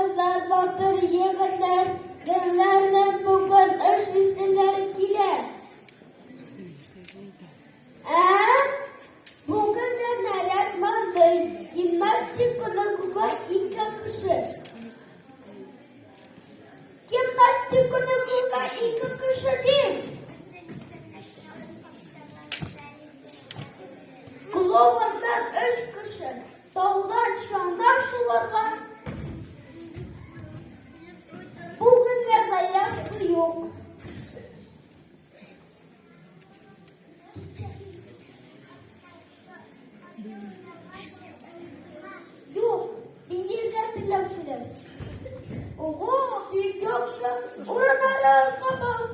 кызлар, батыр егетләр, кемнәрнең бүген эш ислеләре килә? Ә? Бүген дә наряд мондый. Гимнастиканы күгә ике кеше. Гимнастиканы күгә ике кеше дим. Клоуннан өч кеше. Таудан чана шуарга. Бүгенгә заявка юк. Юк, биергә теләүчеләр. Ого, бик яхшы. Урыннарыгызга басыгыз.